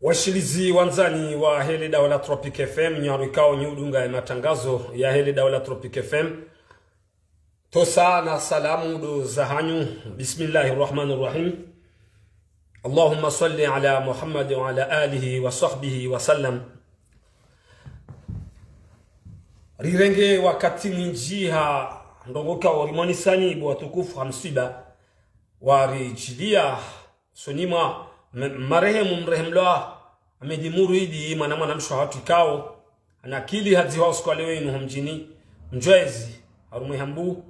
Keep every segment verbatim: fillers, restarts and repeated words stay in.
Washilizi wandzani wahe le daula Tropic F M, nyi warikao nyi udunga ye matangazo yahe le daula Tropic F M. Tosa na salamu ndo zahanyu. Bismillahir Rahmanir Rahim. Allahumma salli ala Muhammad wa ala alihi wa sahbihi wa sallam. Rirenge wakati mwindji ha ndrongoo ikao rimonisani bo watukufu ha msiba waridjiliya usoni mwa m-, marehemu mrehemlwa Ahmed Muridi, mwana mwanamshe wahatru ikao hanakili hadzihwa usiku wa leo inu homdjini Mdjwayezi, harumwa Hambu.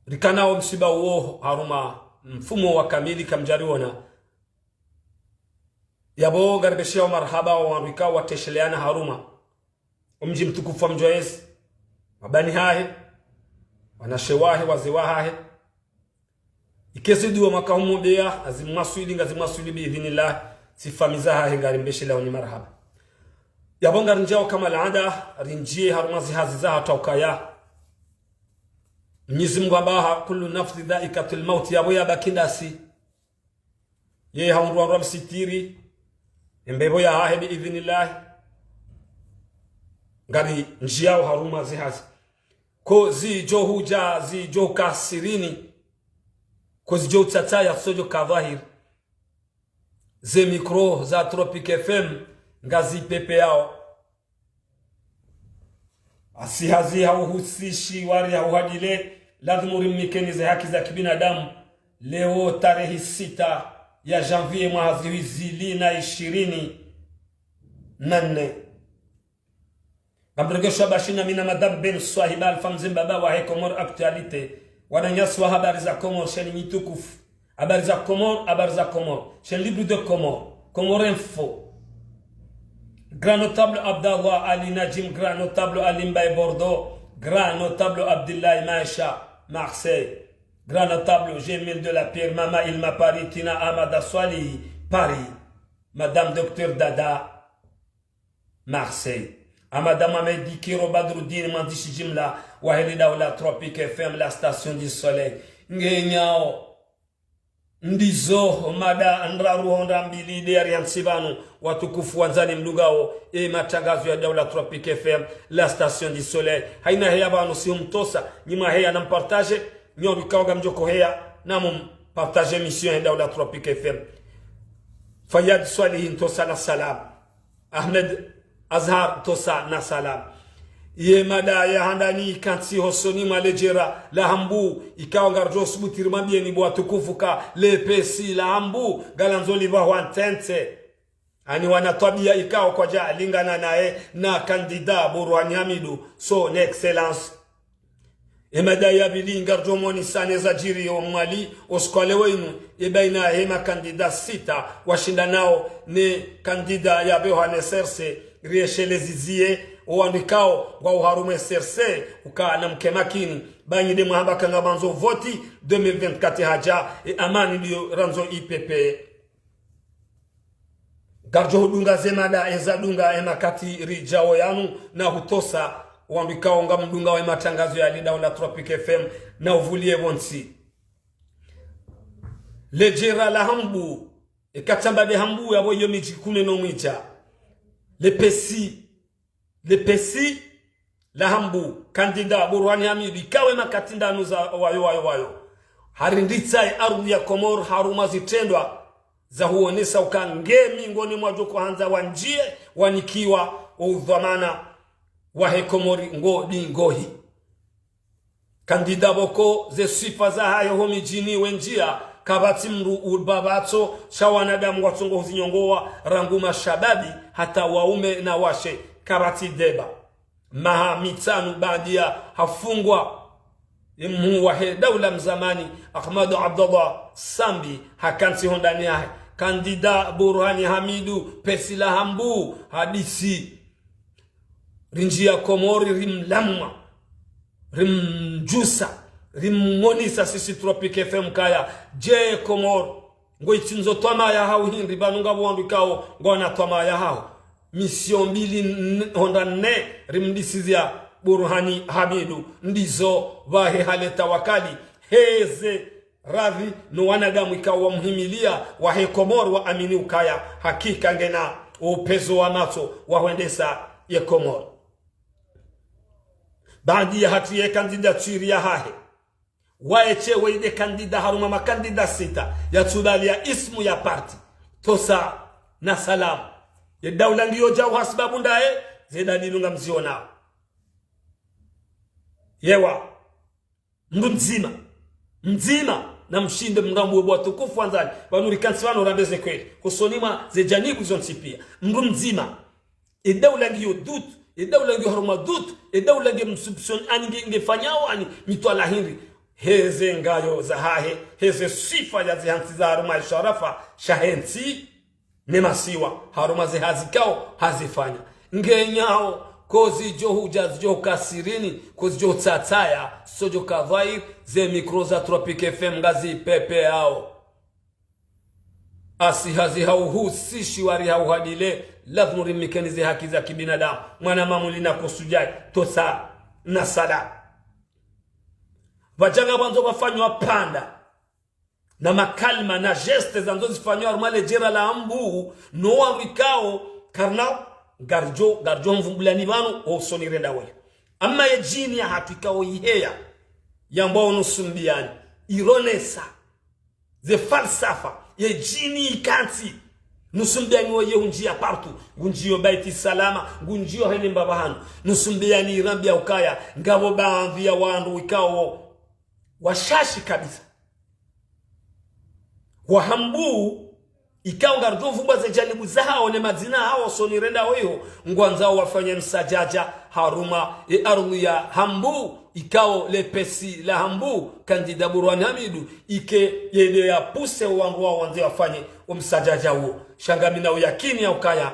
Rikana wo msiba uwo harumwa mfumo wa kamili kamdjariona. Yapvo ngaripvesheyao marahaba wo wandru ikao watesheleana harumwa omdji mtukufu wa Mdjwayezi, mabani hahe, wanashe wahe, wazee wahahe. Ikeze dua mwaka humwombeya, azimwaswili, ngazimwaswili biidhnillah, si famiyi zahahe ngarimpvesheleao nyi marahaba. Yapvo ngarindjiyao kama laada, rindjiye harumwa zihazi zahatru ukaya Mnyezi Mungu hamba ha, kullu nafsin dhaikatul maut, yapvo yabaki ndasi. Ye haundru wandru wamsitiri, embepvo yahahe biidhnillah. Ngarindjiyao harumwa zihazi. Ko zidjo hudja, zidjo ka sirini. Ko zidjo utsatsa ya sodjo ka dhwahiri. Ze mikro za Tropic F M ngazipvepveyao. Asi hazi ha uhusishi wari ha uhadile, lazimu rimnikeni ze haki za kibinadamu. Leo tarehi sita ya janvier mwaha zihwi zili na ishirini na nne. Ngamrengesho bashi na mi na Madame Ben Swahiba Alpha Mze Mbaba wahe Comores Actualité. Wananyasi wa habari za Comores, sheni nyi tukufu. Habari za Comores, habari za Comores. Sheni Libre de Comores. Comores Info. Grand notable Abdallah Ali Najim, grand notable Ali Mbaye Bordeaux, grand notable Abdillahi Maesha, Marseille. Grand notable Jamil de la Pierre, Mama Ilma Paris, Tina Amada Swalihi, Paris. Madame Docteur Dada, Marseille. Amada Mohamed Dikiro Badruddin, mwandzishi jimla wahe le daula Tropic F M, la station du soleil. Ngenyao. Ndizo mada ndraru hau mbili de yari yantsi pvanu, watukufu wandzani mdungao ye matangazo ya daula Tropic F M, la station du soleil. Haina heya pvanu si humtosa, nyi mwaheya na mpartage, nyi warikao ngamdjo ko heya, na mumpartage émission ya daula Tropic F M. Fayad Swalihi ntosa na salam. Ahmed Azhar ntosa na salam. Ye mada ya handani ikantsi hosoni mwa le jera la Hambu, ikao ngaridjo subuti rimwambiyeni bo watukufu ka le pesi la Hambu ngalandzo lipvahwa ntente. Ani wana twabiya ikao kwadja lingana naye na kandida Burhani Hamidu, son excellence. Ye mada ya pvili ngaridjo monisane zadjiri o Mwali, o usiku wa leo inu, ye baina ye makandida sita washindanao ne kandida ya pvehwa ne C R C, riesheleze ziye, o wandru ikao ngwao harumwa ye C R C, uka na mke makini, ba nyi de mwahamba ka ngamwandzo voti deux mille vingt-quatre hadja, ye amani ndiyo randzo ipvepveye. Ngaridjo hudunga ze mada eza dunga ye makati ridjao yanu na hutosa wandru ikao ngamdungao ye matangazo ya le daula Tropic F M na uvuliye pvontsi. Le jera la Hambu, eka tsamba de Hambu yapvo iyo midji kume no mwidja. Le pesi Le pesi la Hambu, kandida Burhani Hamidu, ikao ye makati ndanu za wayo, wayo, wayo. Harinditsa ye ardhwi ya Komori harumwa zitrendwa za huonesa uka nge miongoni mwa wadjo ko handza wandjiye wanikiwa o udhwamana wahe Komori ngo dingohi. Kandida pvoko ze swifa zahahe ho midjini wendjiya, kapvatsi mndru ubapvatso sha wanadamu watsongo huzinyongowa rangu mashababi hata waume na washe, kapvatsi deba. Maha mitsanu baanda ya hafungwa, ye mhuu wahe daula mzamani, Ahmadu Abdallah Sambi, hakantsi hondani yahe. Kandida Burhani Hamidu, pesi la Hambu, hadisi. Rindjiya Komori rimlamwa, rimdjusa, rimwonesa sisi Tropic F M kaya, je Komori, ngo itsindzo twamaya hau hindri, pvanu ngapvo wandru ikao ngwana twamaya hau. Mission mbili n-, honda nne rimdisiziya Burhani Hamidu, ndizo pvahe hale tawakali, heze radhi no wanadamu ikao wamhimilia wahe Komori waamini ukaya hakika ngena upezo wa matso wa hwendesa ye Komori. Baanda ya hatru ye candidature yahahe, waeshe wende candidat harumwa ma candidat sita, yatsubalia ismu ya parti. Tosa na salama. Ye daula ngiyo djau hasibabu ndaye, ze dalili ngamzionao. Yewa. Mndru mdzima. Mdzima. Na mshinde mrambuwe bo watukufu wandzani. Pvanu rikantsi pvanu rambe ze kweli. Hosoni mwa ze janibu zontsi pia. Mndru mdzima. Ye daula ngiyo doute. Ye daula ngiyo harumwa doute. Ye daula nge msupsoni ani nge, ngefanyao ani mitwalaa hindri. Heze ngayo zahahe. Heze swifa ya zihantsi za harumwa ye sharafa shahe ntsi ne masiwa, harumwa ze hazi ikao hazifanya. Ngenyao, ko zidjo hudja zidjo huka sirini, ko zidjo hutsatsaya, sodjo ka dhwahir, ze mikro za Tropic F M ngazi pepeao. Asi hazi hauhusi shiwari hauhadile, lazimu rimnikeni ze haki za kibinadamu. Mwana mamuli na ko sudjai, tosa na sala. Pvadjanga pvandzo pvafanywa panda na makalima na geste zandzo zifanywa harumwa le jera la Hambu, no wandru ikao, karina, ngaridjo, ngaridjo mvumbulani pvanu, hosoni renda woyi. Amma ye djini yahatru ikao iheya, yambwao Nusu Mbiani, ironesa, ze falsafa, ye djini ikantsi, Nusu Mbiani woye hundjia partout, ngundjio Baiti Salama, ngundjio hene mbapvi hanu, Nusu Mbiani irambia ukaya, ngapvo baadhwi ya wandru ikao, washashi kabisa. Wa Hambu, ikao ngaridjo vumbwa ze janibu zahao ne madzina yahao hosoni renda woyi ho, ngwandzao wafanye msadjadja harumwa ye ardhwi ya Hambu, ikao le pesi la Hambu, candidat Burhani Hamidu, ike yende yapuse wandru wao wandze wafanye wo msadjadja wo. Sha ngamina uyakini ya ukaya,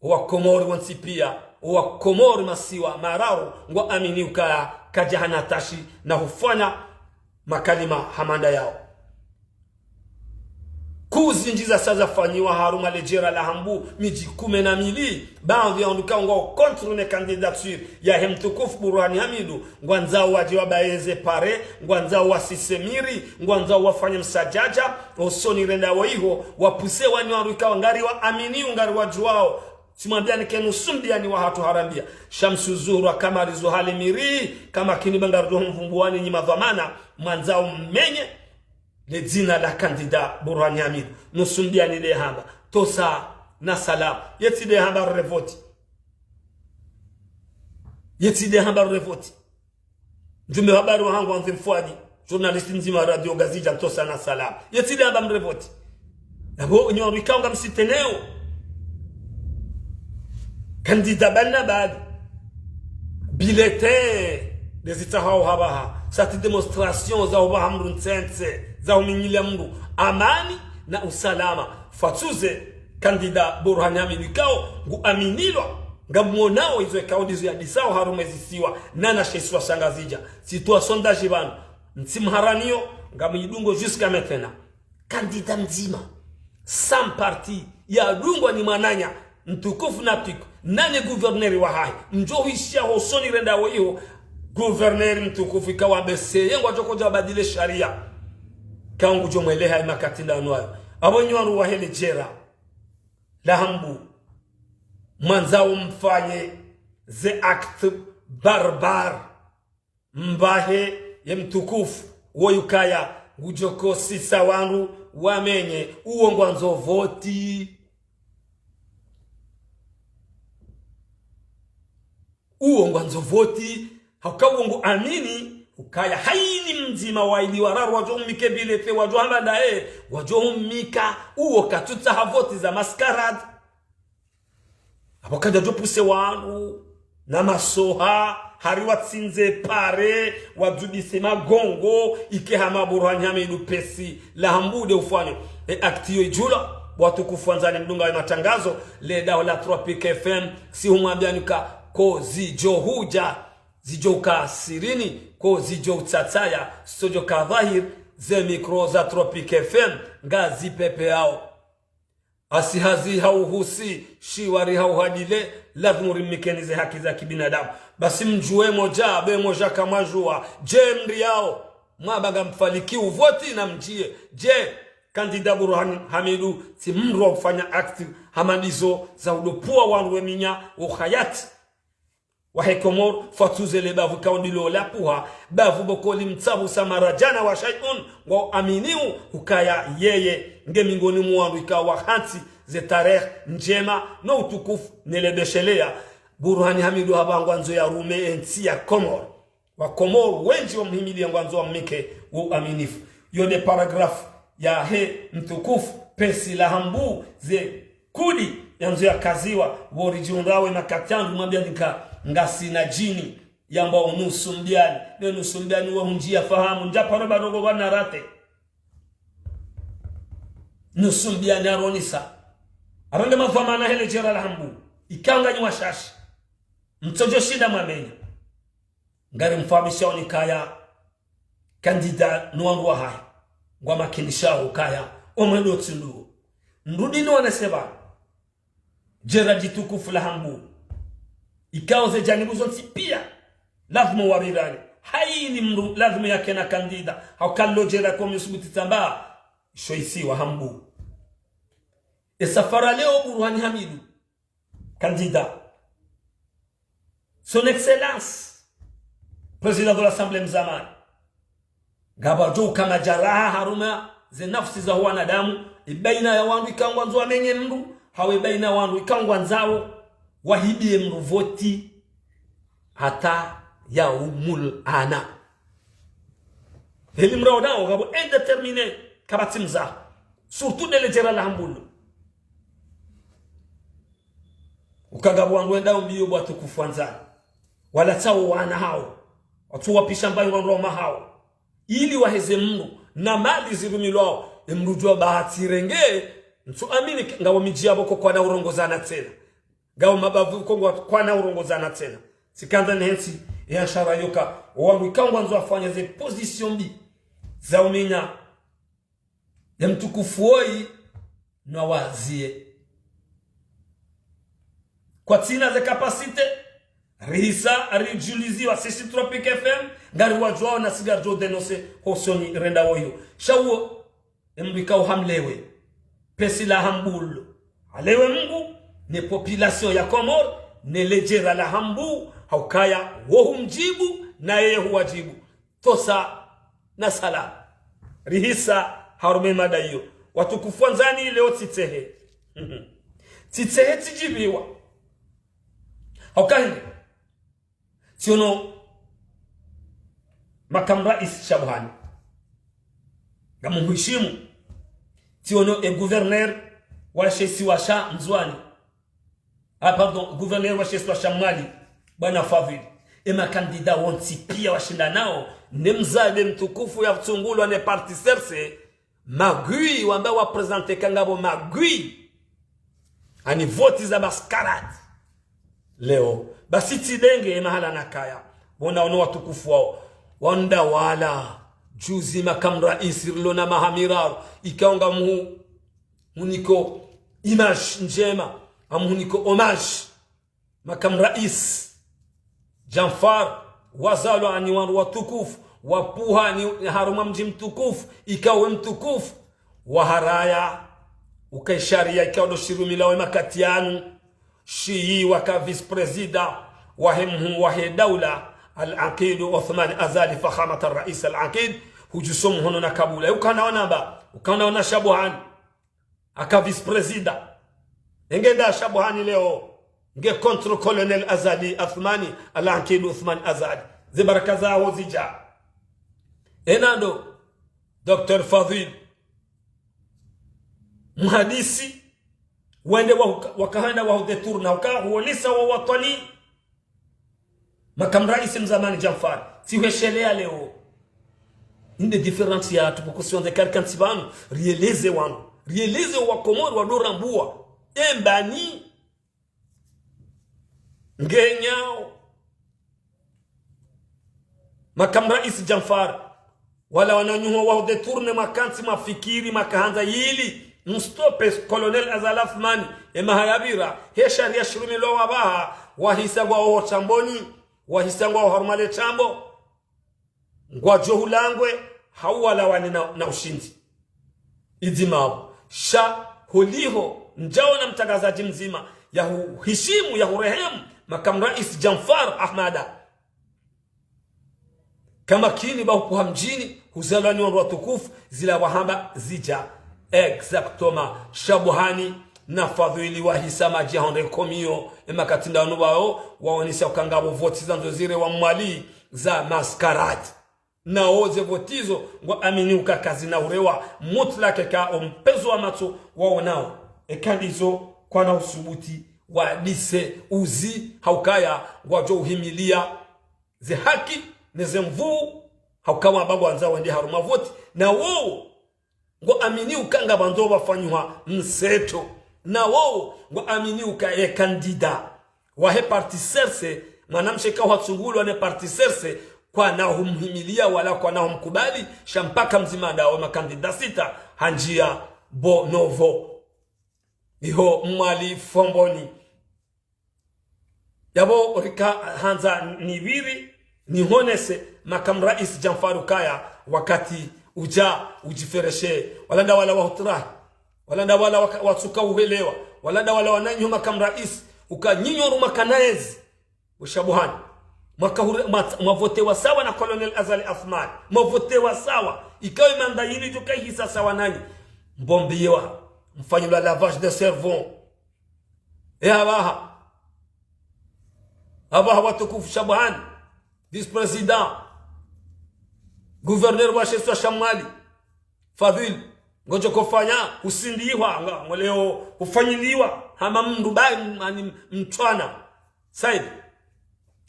Wakomori wontsi pia, Wakomori masiwa mararu, ngwaamini ukaya kadja hana tashi na hufanya makalima hama ndayao. Kuu zindji zasa zafanyiwa harumwa le jera la Hambu, midji kume na mili, baadhwi ya wandru ikao ngwao contre ne candidature yahe mtukufu Burhani Hamidu, ngwandzao wadje wabaye ze pare, ngwandzao wasise miri, ngwandzao wafanye msadjadja, hosoni renda woyi ho, wapuse wani wandru ikao ngariwaamini, ngariwadjuao. Tsimwambiani ke Nusu Mbiani wahatru harambia. Shamsu Zuhura Kamari Zuhali Miri, kamakini ba ngaridjo humvumbuani nyi madhwamana, mwandzao mmenye le dzina la candidat Burhani Hamidu. Nusu Mbiani nde hamba. Tosa na salama. Yetsi nde hamba revoti. Yetsi nde hamba revoti. Mdjumbe habari wahangu André Mfwadi, journaliste mdzima wa Radio Ngazidja, ntosa na salama. Yetsi nde hamba mrevoti. Yapvo nyi wandru ikao ngamsiteneo. Candidat bali na bali. Bulletin. Ndezitsahao hapvaha. Sati démonstration za hupvaha mndru ntsentse. Za huminyilia mndru. Amani na usalama. Fatsuze candidat Burhani Hamidu ikao nguaminilwa, ngamwonao izo ikao ndizo yadisao harumwa ezisiwa, nana she isiwa sha Ngazidja. Tsitowa sondage pvanu, ntsimharaniyo, ngamwidungo jusqu'à maintenant. Candidat mdzima, sans parti, yadungwa ni mwananya, mtukufu Napiku, nane gouverneur wahahe, mdjo hwishiya hosoni renda woyi ho, gouverneur mtukufu ikao wabeseye ngwadjo kodja wabadile sharia. Ikao ngudjo mweleha ye makati ndanu ayo. Apvo nyi wandru wahe le jera la Hambu, mwandzao mfanye ze acte barbare, mbahe ye mtukufu woyi ukaya ngudjo kosisa wandru wamenye uwo ngwandzo voti. Uwo ngwandzo voti, hauka uwo nguamini ukaya hayina mdzima waili wararu wadjo hummike bulletin, wadjo hamba ndaye, wadjo hummika, uwo katsutsaha voti za mascarade. Apvo kadjadjo puse wandru na masoha, hari watsindze pare, wadzudise magongo, ike hama Burhani Hamidu pesi la Hambu nde ufanye. E acte iyo idjula, watukufu wandzani mdungao ye matangazo, le daho la Tropic F M, si humwambiani ka, ko zidjo hudja, zidjo uka sirini, ko zidjo utsatsaya, sodjo ka dhwahir, ze mikro za Tropic F M, ngazi pepeao. Asi hazi hauhusi, shiwari hauhadile, lazimu rimnikeni ze haki za kibinadamu. Basi mdjuwe modja, be modja kamwadjuwa, dje mriyao. Mwamba ngamfalikiyo voti na mdjiye. Je, kandida Burhani Hamidu tsi mndru wa ufanya acte hama ndizo za udopua wandru we minya wo hayati wahe Komori, Fatuze le bavu ikao ndilo lapuha, bavu bokoli mtsavu samara djana wa shay'un, ngwao aminiyo ukaya yeye nge mingoni mwa wandru ikao wahantsi ze tarehi ndjema no utukufu ne lebesheleya. Burhani Hamidu hamba ngwandzo ya rume entsi ya Komori. Wakomori wendji wa muhimiliya ngwandzo wa mnike wo uaminifu. Yo nde paragraphe yahe mtukufu Pesi la Hambu ze kudi yandzo ya kaziwa, wo ridjihundrawo makati yanu mwambia nika ngasina djini, yamba unusu mbiani, ne nusu mbiani wa hundji ya fahamu, ndja paro barogo wana rate. Nusu mbiani aronisa. Arende madhwamana hele djera la Hambu. Ikao nganyi washashi. Mtsodjo shinda mwamenya. Ngari mfahamisha onikaya kandida no wandru wahahe ngwa makinisha ukaya omwendo tsi nduwo. Nrudi no wana seba. Djera djitukufu la Hambu. Ikao ze djanibu zontsi pia lazima warirane. Hayini mndru lazima yakena kandida. Hauka lo djera komi usubuti tsamba sho isiwa Hambu. E safara leo Burhani Hamidu kandida. Son Excellence, Président de l'Assemblée mzamani. Ngapvadjo uka majaraha harumwa ze nafsi za wanadamu, ibaina ya wandru ikao ngwandzo wamenye mndru, hawu ibaina ya wandru ikao ngwandzao wahibiye mndru voti hata yaumul ana. Heli mrao nao ngapvo indéterminé kapvatsi mzaha. Surtout ndele djera la Hambu lo. Uka ngapvo wandru wendao mbiyo bwa watukufu wandzani. Wala tsawo wana hawo. Watsu wapisha mbayi wandru wama hawo. Ili waheze mndru na mali zirumilwao. E mndru djuwa bahati renge. Ntsu amini ngapvo midji yapvo ko kwana urongozana tsena. Ngapvo mabavu ko ngwa kwana urongozana tsena. Tsikandza nihentsi ya nshara yoka. Wandru ikao ngwandzo wafanya ze position mbi. Za umenya. Ye mtukufu woyi nwa waziye. Kwatsina ze capacité, rihisa, ridjuliziwa, sisi Tropic F M, ngari wadjuwao na si ngaridjo dénoncer hosoni renda woyo. Sha uwo, emndru ikao hamlewe. Pesi la Hambu lo. Halewe Mungu, ne population ya Komori, ne le djera la Hambu, haukaya wo humdjibu, na yeye huwadjibu. Tosa na sala. Rihisa harumwa e mada iyo. Watukufu wandzani leo tsitsehe. Tsitsehe tsidjibiwa. Hauka hindri. Tsiono makamu raisi Shabuhani. Ngamuhwishimu. Tsiono e gouverneur wa she isiwa sha Ndzuani. Ah, pardon, gouverneur wa she isiwa sha Mwali, bwana Fadhili. E makandida wontsi pia washindanao, ne mzade mtukufu yatsungulwa ne parti C R C, magui, wamba wa présenter ka ngapvo magui. Ani voti za mascarade. Leo, basi tsidenge e mahala nakaya. Wona ono watukufu wao. Wanda wala, juzi makamu raisi rilo na maha miraru, ikao ngamu huniko image ndjema, amuhuniko hommage. Makamu raisi Djanfar, wazalwa ni wandru watukufu, wapuha ni harumwa mdji mtukufu, ikao we mtukufu, waharaya, uka e sharia ikao ndo shirumilwao e makati yanu, shiyi waka vice-président wahe mhuu wahe daula, Al-Aqid Othman Azali, fakhamat al-rais Al-Aqid, hudjuso mhono na kabula. Ukana ona ba, ukana ona Shabuhani. Aka vice-président. Enge nda Shabuhani leo. Nge contre colonel Azali Athmani, Al-Aqid Othman Azali. Ze baraka zaho zidja. Ena ndo, docteur Fadhil. Mhadisi. Wende wa, wakahanda wa détourner, waka huonesa wa watwani. Makamu raisi mzamani Djanfar, tsihweshelea leo. Inde différence ya tupukusi wanze kari kantsi pvanu, rieleze wanu. Rieleze wa Komori wa dora mbuwa. Embani. Ngenyao. Makamu raisi Djanfar. Wala wananyuho wa udétourner mwakantsi mwafikiri mwakahandza yili mstopper colonel Azali Athmani, emaha yapvira, he sharia shirumilwao wapvaha, wahisa ngwao ho shamboni, wahisa ngwao harumwa le shambo. ngwadjo hulangwe, hau walawane na, na ushindzi. Idzima apvo. Sha holiho, ndjaona mtrangazadji mdzima, yahuhishimu, yahurehemu, makamu raisi Djanfar Ahmada. Kamakini ba hukuha mdjini, huzalwa ni wandru watukufu, zila wahamba zidja. Exactement. Shabuhani, na Fadhwili wahisa madji ya hondre komiyo, e makati ndanu wao, waonesa uka ngapvo voti zandzo zirewa Mwali za mascarade. Nawo ze voti zo ngwaamini uka kazina urewa mutlak eka ompezo wa matso waonao. Eka ndizo kwana usubuti wadise uzi haukaya ngwadjo uhimilia ze haki ne ze nvuu hauka wamba ngwandzo wende harumwa voti. Nawo ngwaamini uka ngapvandzo pvafanyihwa mseto. Nawo ngwaamini uka ye kandida wahe parti C R C, mwanamshe ka watsungulwa ne parti C R C, kwana humhimilia wala kwana humkubali, sha mpaka mdzima ndawe makandida sita, handjia Bonovo. Iho Mwali Fomboni. Yapvo rika handza nipviri, nihonese makamu raisi Djanfar ukaya wakati udja udjifereshe. Wala nda wala wahuturahi. Wala nda wala waka-, watsuka uhelewa. Wala nda wala wananyo makamu raisi. Uka nyinyi oruma kanaezi. Ushabuhani. Mwaka hure-, mwa-, mwavotewa sawa na Colonel Azali Assoumani. Mwavotewa sawa. Ikawe manda yinu djuka ihisa sawa nanyi. Mbombiwa. Mfanyilwa lavage de cerveau. E apvaha. Apvaha watukufu Shabuhani, vice-président, gouverneur wa she isiwa sha Mwali, Fadhwili, ngodjo kofanya, husindihwa, nga, ngoleo, hufanyiliwa, hama mndru bayi, ani mtrwana. Said,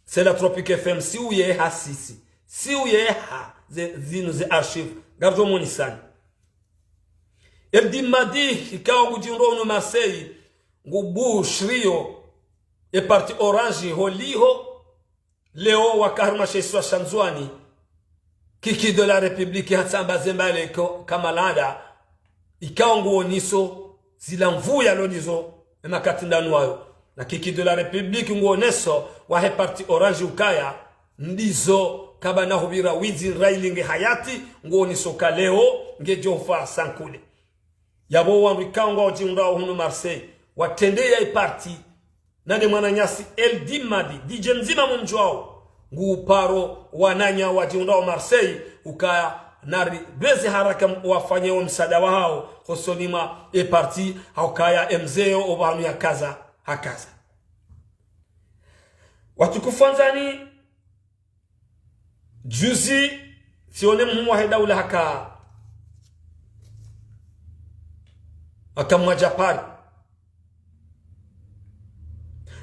c'est la Tropique F M, si uyeha sisi, si uyeha, ze, zinu ze archive, ngardjo monisani. Eldim Madi, ikao ngudjihundro hunu Marseille, ngubushriyo, e parti Orange holiho, leo waka harumwa she isiwa sha Ndzuani, Kiki de la République hatsamba zembale ko-, kamalanda, ikao nguoniso zila nvuu yalo nizo, e makati ndanu wayo. Na Kiki de la République nguoneso wahe parti Orange ukaya, ndizo kapvana hupvira widzi railinge hayati, nguoniso ka leo, ngedjo ufa sankule. Yapvo wandru ikao ngwadjihundrao hunu Marseille, watrende ya e parti, nane mwananyasi Eldim Madi, D J mdzima mumdjuwao, ngu paro wananya wadjihundrao Marseille, ukaya nari bezi haraka m-, wafanye wo msaada wahao, hosoni mwa e parti, haukaya e mze yo opvanu yakaza, hakaza. Watukufu wandzani, juzi, tsione mhuu wahe daula haka, haka mwadja Paris.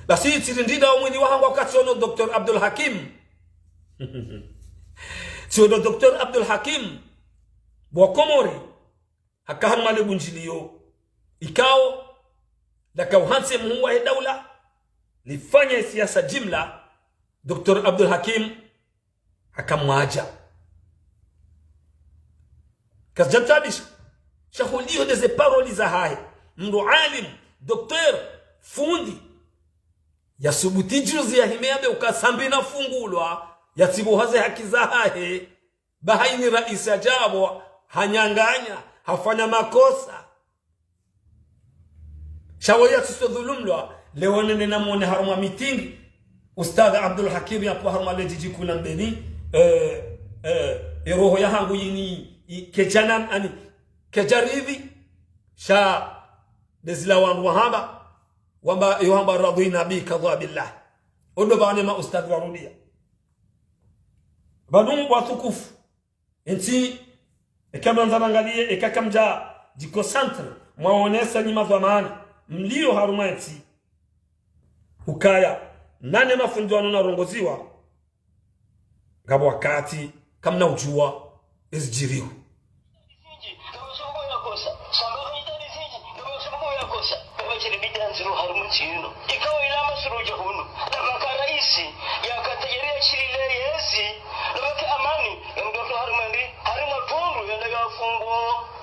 Basi tsirindida omwili wahangu wakati ono Docteur Abdul Hakim. Tsiono Docteur Abdul Hakim, bo wa Komori, haka harumwa le bundjilio ikao, laka uhantsi mhuu wahe daula, lifanye siasa jimla, Docteur Abdul Hakim, haka mwadja. Kazidja mtaabisha. Sha holiho de ze paroli zahahe. Mndru alim, docteur, fundi. Yasubuti juzi yahime yambe uka Sambi nafungulwa, yatsibuha ze haki zahahe. Ba hayini raisi yadja apvo, hanyanganya, hafanya makosa. Sha wo yatsiso dhulumlwa, leo nene namwone harumwa meeting, Ustadh Abdul Hakim yapvo harumwa le djidji kuu la Mbeni, eh, eh, e roho yahangu yini, i-, kedjana, ani, kedjaridhi, sha de zila wandru wahamba, wamba, yo hamba radhwina bika dhwa billah. Ondo pvane ma ustadh warudia. Pvanu watukufu. Entsi, eka mwandza mwangaliye, eka kamdja djiconcentré, mwaonesa nyi madhwamana, mlio harumwa entsi. Ukaya, nane mafundi wanu narongoziwa, ngapvo wakati, kamna udjuwa, ezidjiriho. Ikao ilama suruja hunu. Ndapvaka raisi, yakatayari yashilile yezi, ndapvake amani, ya mdoto harimwa ndi, harimwa tundu, yenda yafungo,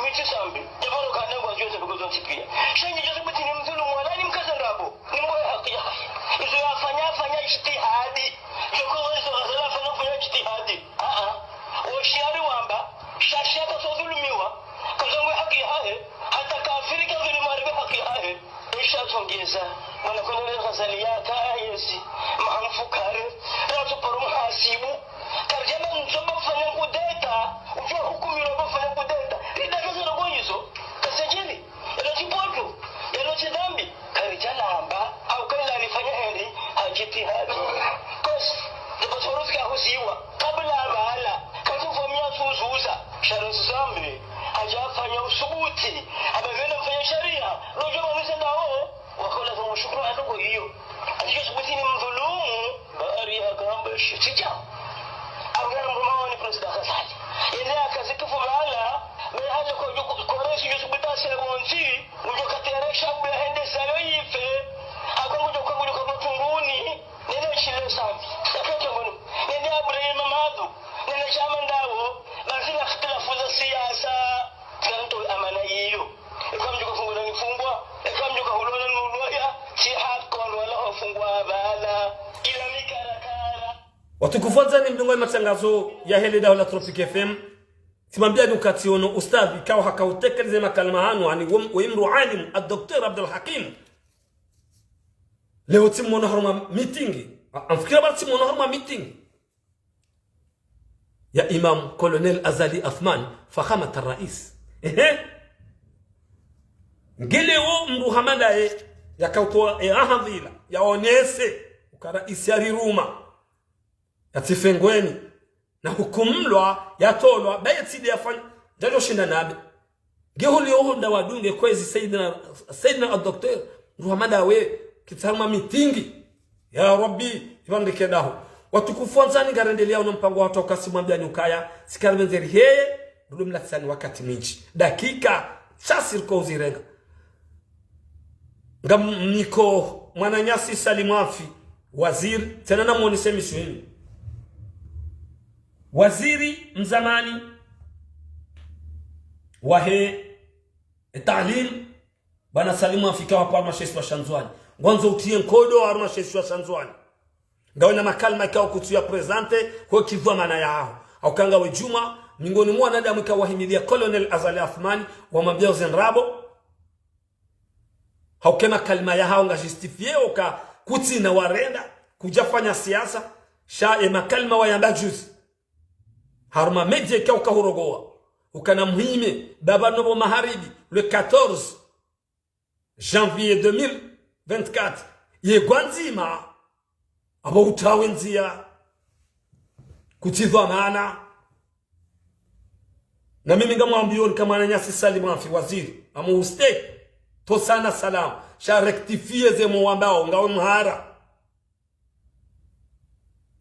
miti Sambi. Japaro kane kwa juzi buko zontsi pia. Shenji juzi buti ni mdhulumu wala ni mkaza ndrabo. Ni mboya haki yahahe. Izo yafanya, afanya ijtihadi. Izo kwa izo Ghazali afanya, afanya ijtihadi. Ah, ah. Yeza, mwana Colonel Ghazali yaka yezi, maha mfukare, ratsu paro muhasibu. Karidjamba mdjo ba fanya kudeta, udjo hukumilwa ba fanya kudeta. Ridaka zero kwa izo, kasadjiri, yalo tsi poto, yalo tsi dhambi, karidja lamba, hau kala alifanya heri, ha djitihadi. Kosi, ndipo toro fika huziwa, kabla abala, katsu fomia suzuza, sharo zambi, hadja fanya usubuti, amba vena mfanya sharia, lodjo manisa dawo, Wakola za mshukuru hata kwa iyo. Ati Yusuf Butini mdhulumu, bari hakamba shitija. Angara mruma wani Prince Dakasali. Yende akazitufu bala, me haja kwa juku, kwa reisi Yusuf Butase bonzi, ujo kateresha bula hende sayo ife, akwa ujo kwa ujo kwa tunguni, nene shile sambi. Yakete ngono, nende abure mamadu, nene shama ndawo, basi na ikhtilafu za siasa, kanto amana iyo. Eka mdjuka fungwa na nifungwa, eka mdjuka hulona nulwaya, tsi haki wandru wala wafungwa bala, ila mikarakara. Watukufu wandzani mdungao ye matangazo yahe le daho la Tropic F M. Tsimwambia ni wakati ono ustadhi, ikao haka utekeleze makalima hanu, ani wo, wo mdru alim, a Docteur Abdul Hakim. Leo tsimwono harumwa meeting. A, amfikira ba tsimwono harumwa meeting ya Imam Colonel Azali Athumani, Fakhamat Rais. Ehe. Ngelewo mdru hama ndaye, yakautowa e ahadhila, yaonese, uka raisi yariruma, yatsife ngweni, na hukumlwa, yatolwa, baye tsi nde yafanya, ndadjo shinda nabe. Nge holi oho nda wadunge kwezi Sayyidina, Sayyidina al-Docteur, mdru hama ndawe, kitsi harumwa meeting. Ya Rabbi, ipvandrike daho. Watukufu wandzani, ngarendelea uno mpango wa toka tsimwambia ni ukaya, tsi kari menzeri heye, rudu mlatsani wakati mwindji. Dakika, shasi riko uzirenga. Ngamniko mwananyasi Salim Afi, waziri, tsena na mwonise miswini. Waziri mzamani wahe e taalim, bwana Salim Afi, ikao hapvo harumwa she isiwa sha Ndzuwani. Ngwandzo utriye nkodo harumwa she isiwa sha Ndzuwani. Ngawe na makalima ikao kutsu ya présenter, ho kidhwamana yaho. Hauka ngawe djumwa, miongoni mwa wanadamu ikao wahimilia Colonel Azali Athumani, wamwambia uze ndrabo. Hauka e makalima yahawo nga justifié uka kutsina warenda, kudja fanya siasa, sha e makalima wayamba juzi. Harumwa média ikao uka hurongowa, uka na muhime, baba nobo maharibi, le quatorze janvier deux mille vingt-quatre. Ye gwandzima, apvo utawe ndzia, kutsi dhwamana. Na mimi ngamwambio nika mwananyasi Salim Afi, waziri, amu uste, tosana salamu, sha rectifié ze mwambao, ngawe mhara.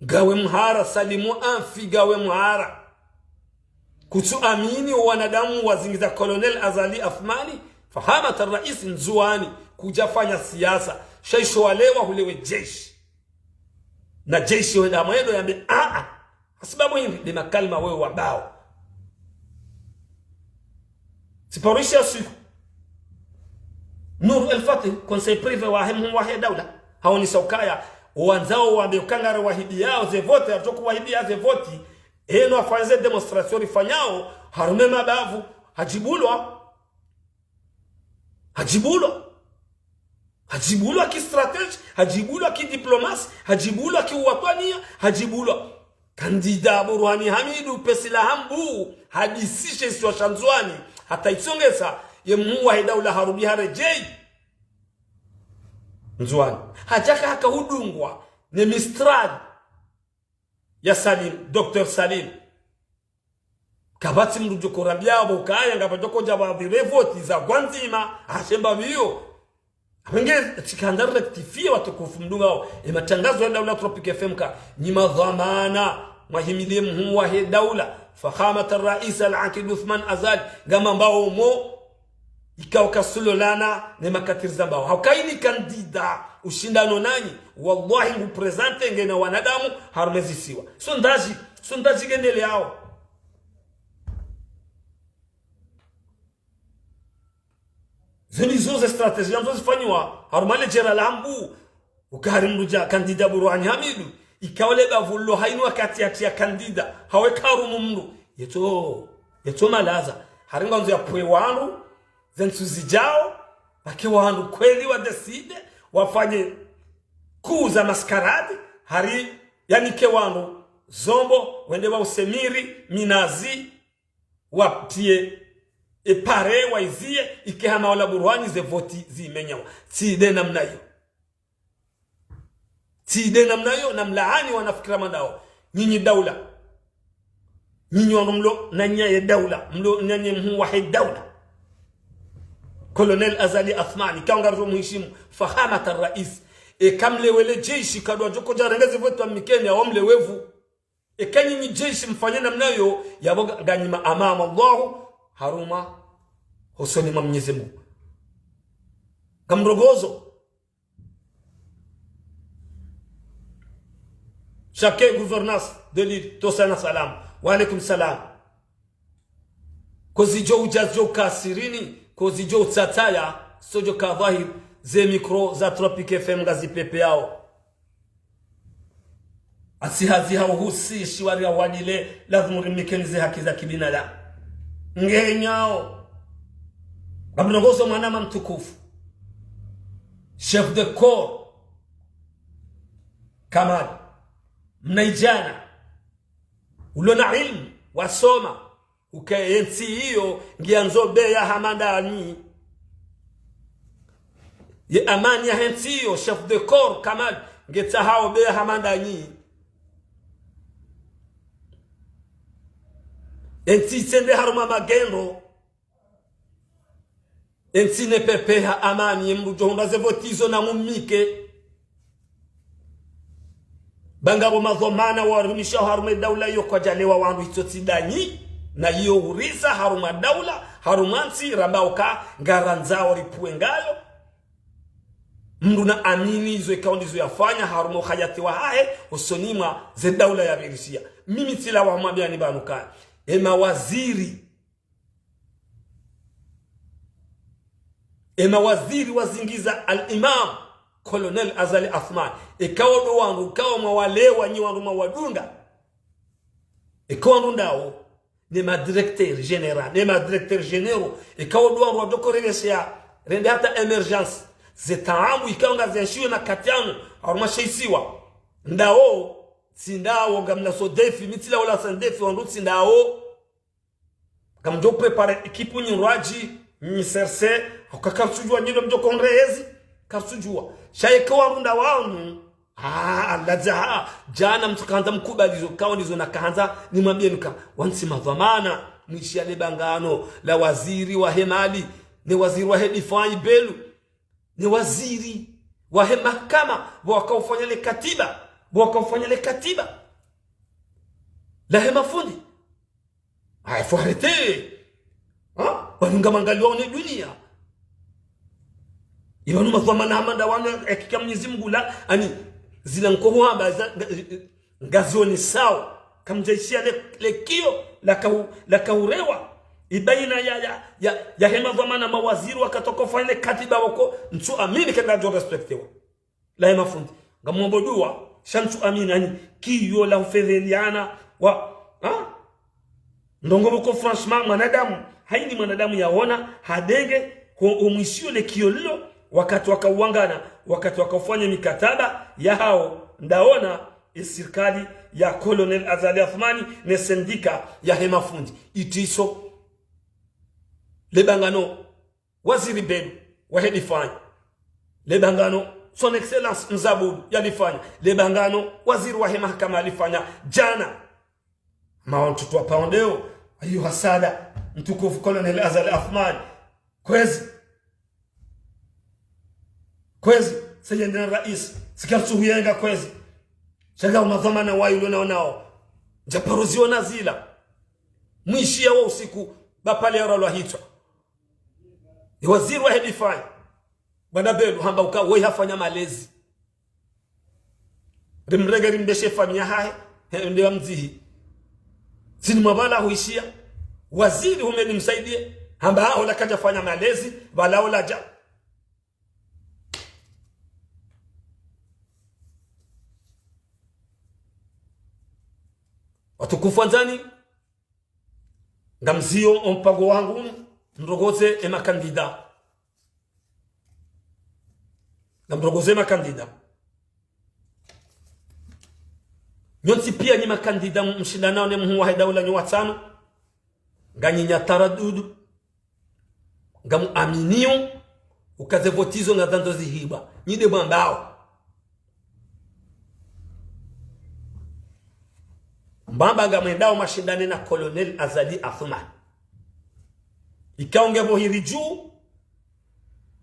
Ngawe mhara, Salim Afi, ngawe mhara. Kutsu amini o wanadamu wazingiza Colonel Azali Athumani, Fakhamat Rais Ndzuwani, kudja fanya siasa. Sha isho walewa hulewe jeshi. Na jeshi wenda mwendo yambe, a, a. Hasibabu hindri, nde makalima wewe wambao. Tsiparisha siku. Nour El Fath, conseil privé wahe mhuu wahe daula, haonesa ukaya, wandzao wambe uka ngari wahibiyao ze vote, atsoku wahibia ze vote, eno afanye ze démonstration rifanyao, harumwa e mabavu, hadjibulwa. Hadjibulwa. Hadjibulwa ki stratégie, hadjibulwa ki diplomatie, hadjibulwa ki uwatwaniya, hadjibulwa. Kandida Burhani Hamidu, pesi la hambu, hadisishe isiwa sha Ndzuwani, hata itsongesa, ye mhuu wahe daula harudi haredjei Ndzuwani. Hadjaka haka hudungwa, ne Mistral ya Salim, Docteur Salim. Kapvatsi mdru djoko rambia pvo kaya, ngapvo djoko dja pvadhire voti za gwandzima, hashemba pviyo. Apvenge tsikandza rectifié watukufu mdungao e matangazo ya daula Tropic F M ka, nyi madhwamana, mwahimilie mhuu wahe daula, Fakhamat Rais Al-Aqid Uthman Azali, ngamambao mo, ikao kasulolana ne makatiri zambao. Hauka ini kandida ushindano nanyi, wallahi ngu présenter ngena wanadamu harumwa ezi isiwa. Sondage, sondage ngendeleao. Zinu zo ze stratégie ndzo zifanyiwa, harumwa le djera la hambu, uka hari mdru dja kandida Burhani Hamidu, ikao le bavu lo hayinu wakati yatria kandida, hawe karumu mdru, yetso, yetso malaza, hari ngwandzo yapvwe wandru, ze ntsu zidjao, Pake wandru kweli wa décidé, wafanye kuza mascarade, hari, yani ke wandru zombo, wende wa usemiri, minazi, wapviye, e pare, waiziye, ike hama ola Burwani ze voti zimenyawa. Tsi nde namna iyo. Tsi nde namna iyo, namlaani wanafikira mandao. Nyinyi daula. Nyinyi wanu mlo na nyaya ye daula. Mlo na nyaya mhuu wahe daula. Colonel Azali Assoumani, kaunga ro muhishimu, fahamata rais. Eka mlewe le jeshi, kadwa djoko djarenge ze voti wa mikeni, awo mlewe vu. Eka nyinyi jeshi mfanye namna iyo, yapvo nganyi ma amama Allahu, harumwa, hosoni mwa Mwenyezi Mungu. Ngamrongozo. Shake gouvernance de l'île, tosa na salam. Wa alaikum salam. Ko zidjo udja zidjo kasirini, ko zidjo utsataya, sodjo ka dhwahir, ze micro za Tropic F M ngazipvepveyao. Asi hazi ha uhusi, shiwari ya wadile, lazimu rimikeni ze haki za kibinadamu. Ngenyao. Ngamrongozo mwanama mtukufu. Chef de corps. Kamal. Mnaidjana. Ulo na ilmu. Wasoma. Uke yentsi iyo, ngiyandzo beya hama ndanyi. Ye amani yahe ntsi iyo, chef de corps, Kamal, ngetsahao beya hama ndanyi. Entsi itsende harumwa magendo. Entsi nepvepveha amani, ye mdru djo hundra ze voti zo na mumike. Ba ngapvo madhwamana warumisha harumwa daula iyo kwadjalewa wandru itso tsi ndanyi, na iyo urisa harumwa daula, harumwa ntsi, ramba uka, ngarandzao ripvuwe ngayo. Mdru na amini izo ikao ndizo yafanya, harumwa uhayati wahahe, hosoni mwa ze daula ya Berisia. Mimi tsilawa mwambiani pvanu kaya. E mawaziri. E mawaziri wazingiza al-Imam Colonel Azali Assoumani. Eka wo ndo wandru, eka wo mwawalewa nyi wandru mwawadunda. Eka wandru ndawo, ne ma directeur général, ne ma directeur généraux. Eka wo ndo wandru wadjo ko relesheya, rende hata émergence. Ze taabu ikao ngazenshiwe makati yanu, harumwa she isiwa. Ndawo, tsi ndawo, ngamna so défi, mi tsilawa ola sans défi, wandru tsi ndawo. Kamdjo préparer équipe nyi rwadji, nyi serse, hauka kartsudjuwa nyi ndo mdjo ko hundre yezi, kartsudjuwa. Sha eka wandru ndawanu, ah, Allah dja, djana mtsukahandza mkubali zo, kao ndizo nakahandza, nimwambieni ka, wantsi madhwamana, mwishiya le bangano, la waziri wahe mali, ne waziri wahe difayi Belou, ne waziri wahe mahakama, pvo wakaufanya le katiba, pvo wakaufanya le katiba. Lahe mafundi. Haya, faut arrêter. Ha? Wanu ngamangalio ne dunia. Ipvanu madhwamana hama ndawanu, hakika Mwenyezi Mungu la, ani, zila nkohu hamba, za, nga, ngazionesao. Kamdjaishiya le, le kiyo, la kau, la kaurewa. Ibaina ya, ya, ya, yahe madhwamana mawaziri wakati wakaufanya le katiba wako, ntsu amini kenda djo respectewa. Lahe mafundi. Ngamwombo dua, sha ntsu amini ani, kiyo la ufeveliana, wa, ha? Ndrongoo pvoko franchement, mwanadamu, haini mwanadamu yaona, hadenge, ho, ho mwishiyo le kiyo lilo, wakati wakauwangana, wakati wakaufanya mikataba, yahao, ndaona, e sirikali ya Colonel Azali Assoumani, ne syndicat yahe mafundi. Itriso. Le bangano, Waziri Belou, wahe difayi. Le bangano, Son Excellence Mzabudi, yalifanya. Le bangano, waziri wahe mahakama yalifanya. Djana. Ma wantru twa paondeo, ayuha sada, mtukufu Colonel Azali Assoumani. Kwezi. Kwezi, Sayyidina Rais, tsi kartsuhuyenga kwezi. Sha ngapvo madhwamana wayi ulo nao nao. Ndjaparo ziona zila. Mwishiya wo usiku, ba pale yaro lwa hitswa. Ye waziri wahe difayi, bwana Belou, hamba uka woyi hafanya malezi. Rimrenge rimbeshe famiyi yahahe, he, nde wa mdzihi. Tsini mwa pvala huishiya. Waziri Houmed Msaidié, hamba ha ola kadjafanya malezi, pvala ola dja. Watukufu wandzani, ngamziyo o mpango wangu, mrongoze e makandida. Namrongoze makandida. Nyontsi pia nyi makandida mshindanao ne mhuu wahe daula nyo watsanu. Nganyi na taradudu. Ngamuaminio uka ze voti zo ngazandzo zihibwa. Nyi nde mwambao. Mwamba ngamwendao mashindane na Colonel Azali Assoumani. Ikao nge pvo hiri dju,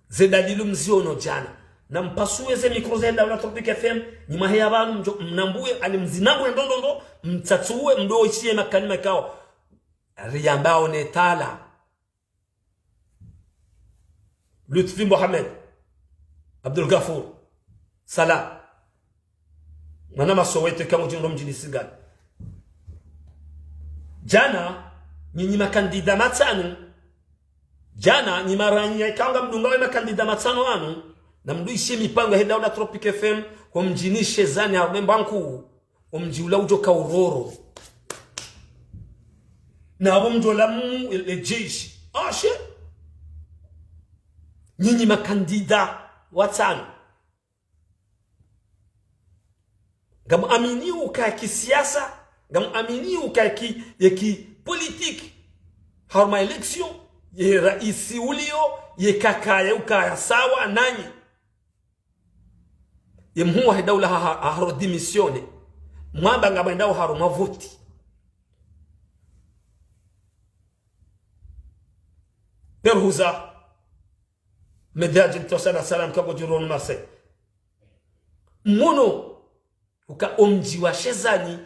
ze dalilu mziono djana. Nampasue ze micro ze daula Tropic F M, nyi mwaheya pvanu mdjo, mnambuwe, ani mzinambuwe ndrondrondro, mtsatsuwe, mdro ishiye makalima ikao. Riyambao ne tala. Lutfi Mohamed, Abdul Gafour, Salah. Mwana Masoweto, eka mdjini ro mdjini Singani. Djana, nyinyi makandida matsanu. Djana, nyi maranya ikao ngamdungao ye makandida matsanu wanu. Namdru ishiye mipango yahe daula Tropic F M, ho mdjini Shezani, harumwa Mbwankuu. Omdji ula udjo ka uroro. Na apvo mdjo lamu le jeshi. Ashe. Nyinyi makandida watsanu. Ngamuaminio uka ya kisiasa, ngamuaminio uka ya ki, ya kipolitiki. Harumwa élection, ye raisi ulio, ye kakaya ukaya sawa nanyi. Ye mhuu wahe daula ha, ha, haro démissionner. Mwamba ngamwendao harumwa voti. Perhuza. Medadi mtosana salam kago djironu Marseille. Mwono uka omdji wa Shezani,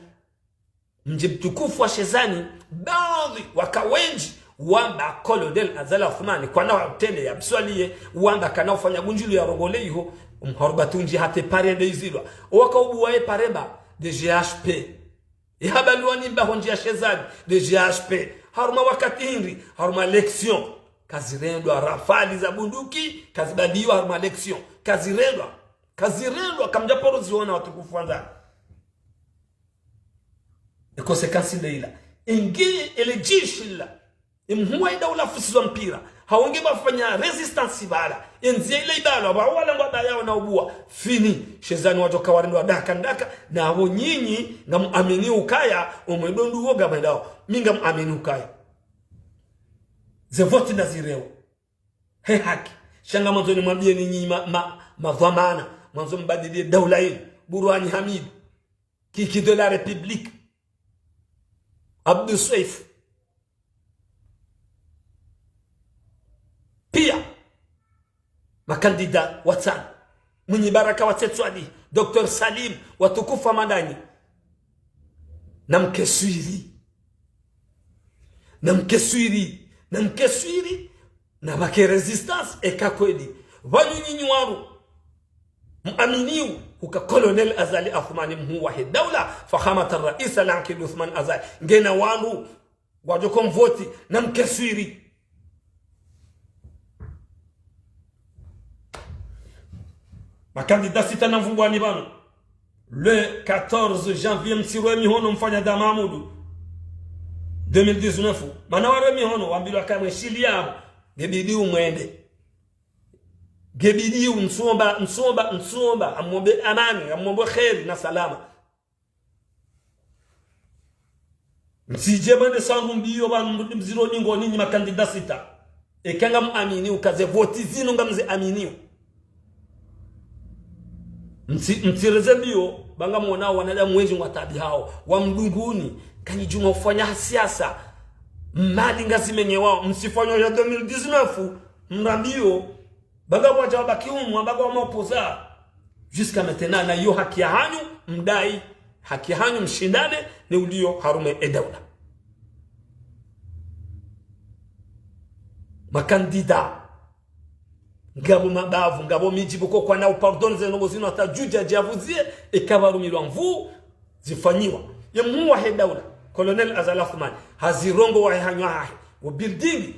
mdji mtukufu wa Shezani, baadhi waka wendji wamba Colonel Azali Assoumani, kwana wa utende ya mswaliye, wamba kana ufanya gundjulu ya rongole iho, mharuba tundji hata pare nde izilwa. Owaka ubuwa ye pare mba, nde G H P. Ihabalwa ni mba ho ndji ya Shezani, nde G H P. Harumwa wakati hindri, harumwa élection. Kazirendwa, rafali za bunduki, kazibaliwa harumwa élection. Kazirendwa, kazirendwa, kamdja paro ziona watukufu wandzani. E conséquence nde ila. Inge ele jeshi la. Emhuu wahe daula fusizwa mpira. Hawonge bafanya résistance bala. Endziya ila ibalwa, ba wala ngwa bayao na ubuwa. Fini, Shezani wadjo ka warendwa daka ndaka. Na apvo nyinyi, ngamuamini ukaya, omwendo nduwo ngamwendao. Mi ngamuamini ukaya. Ze voti na zirewo. He haki. Sha ngamwandzo nimwambiyeni nyinyi ma, ma, madhwamana. Mwandzo mbadiliye daula yinu. Burhani Hamidu. Kiki de la République. Abdou Soefo. Pia. Makandida watsanu. Mwinyi Baraka wa Tsetswali. Docteur Salim. Watukufu wa Mandani. Namkeswiri. Namkeswiri. Namkeswiri. Nabake résistance eka kweli. Pvanu nyinyi wandru. Muaminiwo uka Colonel Azali Assoumani mhuu wahe daula, Fakhamat Raisi Al-Ankid Ousmane Azali. Ngena wandru, wadjo ko mvoti, namkeswiri. Makandida sita namvumbwani pvanu. Le quatorze janvier mtsirowe mihono mfanya da Mahamudu. Deux mille dix-neuf. Mana warowe mihono, wambilwa kamwe shili yapvo. Ngebidi umwende. Ngebidi umtsomba, mtsomba, mtsomba, amwombe amani, amwombe kheri na salama. Mtsidje mwende sangu mbiyo pvanu mrudi mziro nyingoni nyi makandida sita. Eka ngamuamini uka ze voti zinu ngamziaminiwo. Mtsi, mtsireze mbiyo, ba ngamwonao wanadamu wendji ngwataabihao, wa mdunguni, kanyi djuma ufanya siasa, mali ngazimenyewao, mtsifanya ya deux mille dix-neuf, mrambiyo, ba ngapvwadja wabaki umwa, ba ngwa maopposant. Jusqu'à maintenant, na iyo haki yahanyu, mdai, haki yahanyu, mshindane, ne uliyo harumwa e daula. Makandida. Ngapvo mabavu, ngapvo midji pvo ko kwana upardonner ze ndrongo zinu hata djudja djavuziye, eka pvarumilwa nvuu, zifanyiwa. Ye mhuu wahe daula, Colonel Azali Assoumani, hazirongowa he hanywa hahe, wo building,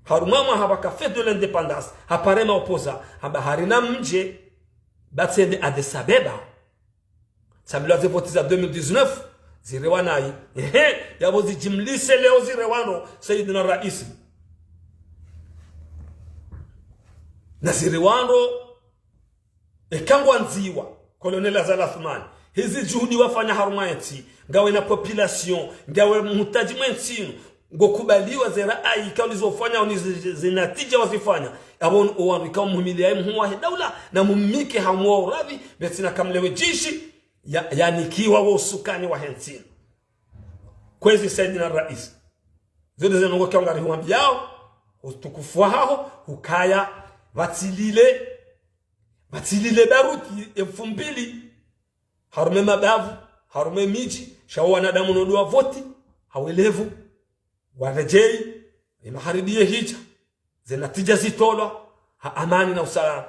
harumwa mwaha pvaka fête de l'indépendance, hapare maopposant, hamba harina mdje, ba tsende Addis Abeba. Sambilwa ze voti za deux mille dix-neuf, zirewa nayi. Ehe, yapvo zijimlise leo zirewa no, Sayyidina Raisi. Na zirewa no, Eka ngwandziwa, Colonel Azali Assoumani, hizi juhudi wafanya harumwa entsi, ngawe na population, ngawe muhutaji mwe ntsi inu, ngokubaliwa ze raayi, ika ulizo ufanya, uni zi-, zi-, zinatija wazifanya, abo owandru ika umuhimiliya ye mhuu wahe daula, na mumnike hamu wa uradhi, betsina kamlewe jeshi, ya, yanikiwa wo usukani wahe ntsi inu. Kwezi Saidina Rais. Zo nde ze ndrongoo ika ngarihuambiyao, utukufu wahaho, ukaya, pvatsilile, pvatsilile baruti elfu mbili, harumwa mabavu, harumwa midji, sha wo wanadamu no ndo wavoti, ha welevu, waredjeyi, ye maharibi yehidja, ze natija zitolwa, ha amani na usalama.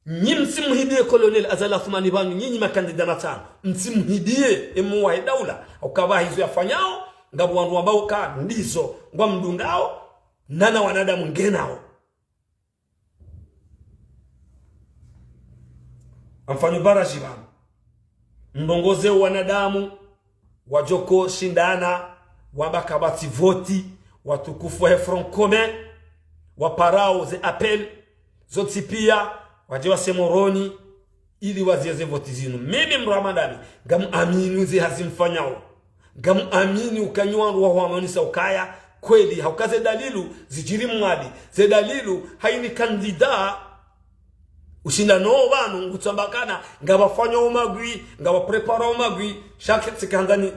Nyi mtsimhidiye Colonel Azali Assoumani pvanu, nyinyi makandida matsanu, mtsimhidiye ye mhuu wahe daula, ukaya pvahizo yafanyao, ngapvo wandru wambao uka ndizo, ngwamdungao, nana wanadamu ngenao. Amfanyo baraji pvanu. Mrongoze wanadamu, wadjoko shindana, wamba kapvatsi voti, watukufu wahe Front Commun, waparao ze appel, zontsi piya, wadje wase Moroni, ili waziye ze voti zinu. Mimi mdru wa madami, ngamuamini uze hazi mfanyao. Ngamuamini uka nyi wandru wa huamanisa ukaya, kweli, hauka ze dalilu, zidjiri Mwali, ze dalilu, hayini kandida, ushinda no pvanu, ngutsamba ukana, ngapvafanya umagwi, ngapvaprepara umagwi, sha ke tsikahandza ni,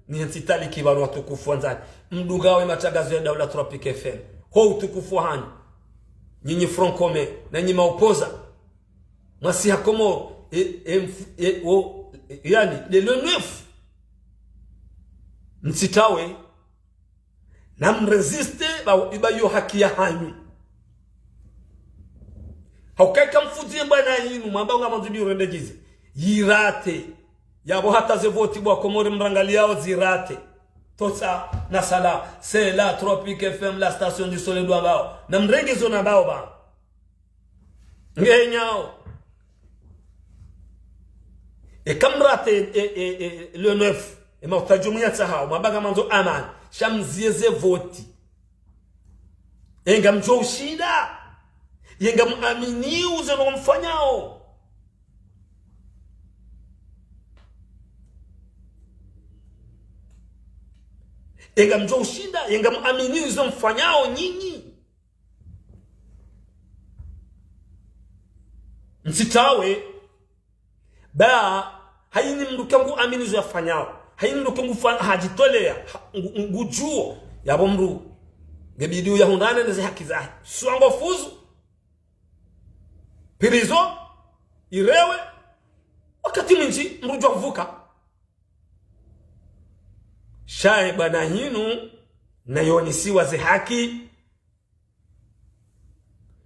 ni hentsi taliki pvanu watukufu wandzani. Mdungao ye matangazo ya daula Tropic F M. Ho utukufu hanyu. Nyinyi Front Commun, na nyi maopoza. Mwasi ha Komoro, e, e, mf-, e, o, e, yani, le, le neuf. Mtsitawe, na mrésiste, ba, iba yo haki yahanyu. Hauka ika mfudzi ye mbwana yinu, mwamba ngamwandzo ndi urende djize. Yirate. Yapvo hata ze voti bo wa Komori mrangaliyao zirate. Tosa na sala, c'est la Tropic F M, la station du soleil dwa bao. Na mrenge zo na bao ba. Ngenyao. Eka mrate, e, e, e, le neuf, e mautajo muyatsaha, mwamba ngamwandzo amani, sha mziye ze voti. E ngamdjo ushinda. Ye ngamuamini uze no mfanyao. E ngamdjo ushinda, ye ngamuamini uze mfanyao nyinyi. Mtsitawe, ba, hayini mdru ke nguamini zo yafanyao. Hayini mdru ke ngufa-, hadjitoleya, ha-, ngu-, ngudjuo, yapvo mdru. Ngebidi uyahundrane neze haki zahe. Swango fuzu. Prison, irewe, wakati mwindji, mdru djo vuka. Sha ye bwana hinu, na yonisiwa ze haki,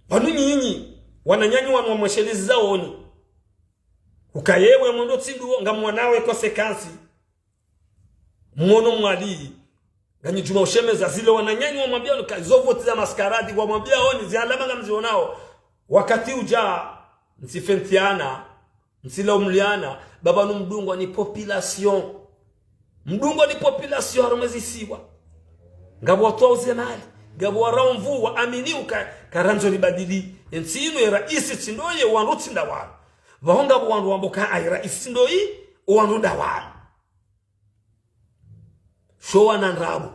pvanu nyinyi, wananyanyu wanu wamweshelezi zaoni. Uka yewe mwendo tsinduo, ngamwonao ye conséquence. Mwono Mwali, nganyi djuma ushemeza zile wananyanyu wamwambia uka zo voti za maskaradi, wamwambia oni, zi alama ngamzionao. Wakati udja, mtsifentiana, mtsilaumliana, ba pvanu mdungwa ni population. Mdungwa ni population harumwa ze zisiwa. Ngapvo watwao ze mali, ngapvo warao nvu, waamini uka, karandzo libadili. Entsi inu ye raisi tsi ndoye, wandru tsi nda wanu. Pvaho ngapvo wandru wambao uka ayi raisi tsi ndoyi, wandru nda wanu. Sho wana ndrabo.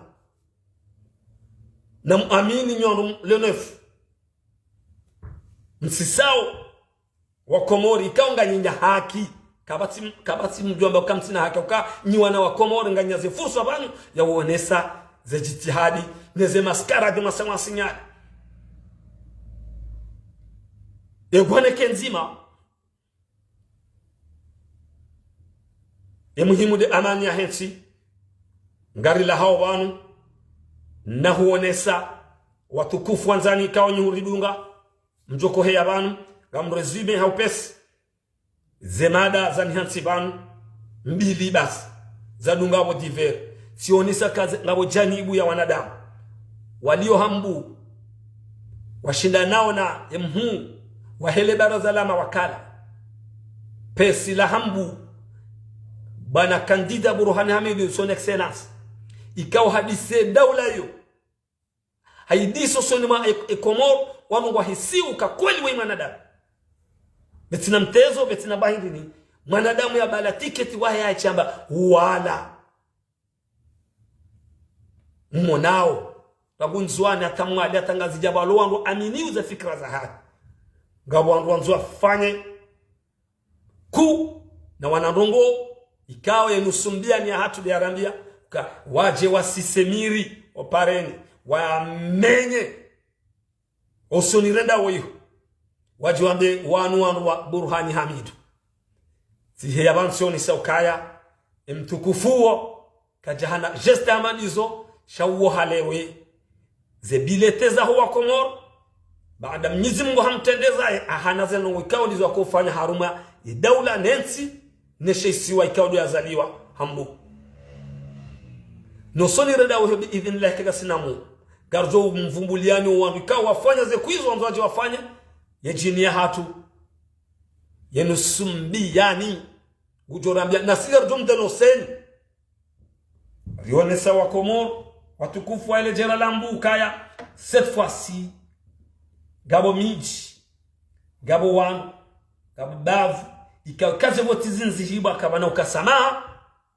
Na muamini nyi wandru le neuf. Msisao. Wa Komori, ikao nganyi na haki. Kapvatsi, kapvatsi mdjo amba uka mtsina haki. Uka nyi wana wa Komori nganyi na ze fursa pvanu ya uonesa ze jitihadi, neze maskaradi mwasamwa sinyali. Ye gwaneke ndzima. Ye muhimu nde amani yahe ntsi. Ngarilahao pvanu, na huonesa, watukufu wandzani ikao nyi huridunga. Mdjo koheya pvanu, ngamrésumé ha upesi. Ze mada zanihantsi pvanu, mbili basi, zadunga pvo divers. Tsionesa uka ze, ngapvo janibu ya wanadamu. Walio hambu, washindanao na ye mhuu, wahe le baraza la mawakala. Pesi la hambu, bwana candidat Burhani Hamidu, son excellence. Ikao hadise daula yo. Hayidiso soni mwa e, e Komoro, wanu ngwahisi uka kweli we mwanadamu. Betsina mtezo, betsina bahindini. Mwanadamu ya bala tiketi wahe ya chamba, wala. Mmonao. Rangu Ndzuani hata Mwali hata Ngazidja pvalo wandru amini uze fikira za haki. Ngapvo wandru wandzo wafanye ku na wanandrongoo, ikao ye nusu mbia ni ya hatru de yarambia, ka wadje wasise miri, opareni, wamenye. Osoni renda woyo. Wadje wambe wanu wanu wa Burhani Hamidu. Tsihe ya pvantsoni sa ukaya, emtukufu wo, kadjahana geste hama ndizo, sha uwo halewe. Ze bilete zaho wa Komoro, baada Mnyezi Mungu hamtrendeza, ye ahana ze ndrongoo ikao ndizo akofanya harumwa ye daula ne ntsi, ne she isiwa ikao ndo yazaliwa hambu. Nosoni renda woyo bi idhinillahi kaka sinamu. Ngaridjo mvumbuliani wo wandru ikao wafanya ze kwizo wandzo wadje wafanya, ye djini ya hatru. Ye nusu mbia ni. Ngudjo rambia, nasi ngaridjo mdenoseni. Rionesa wa Komoro, watukufu wa ele djera la mbu ukaya, cette fois-ci, ngapvo midji, ngapvo wandru, ngapvo bavu, ika, ika ze voti zinu zihibwa kapvana uka samaha,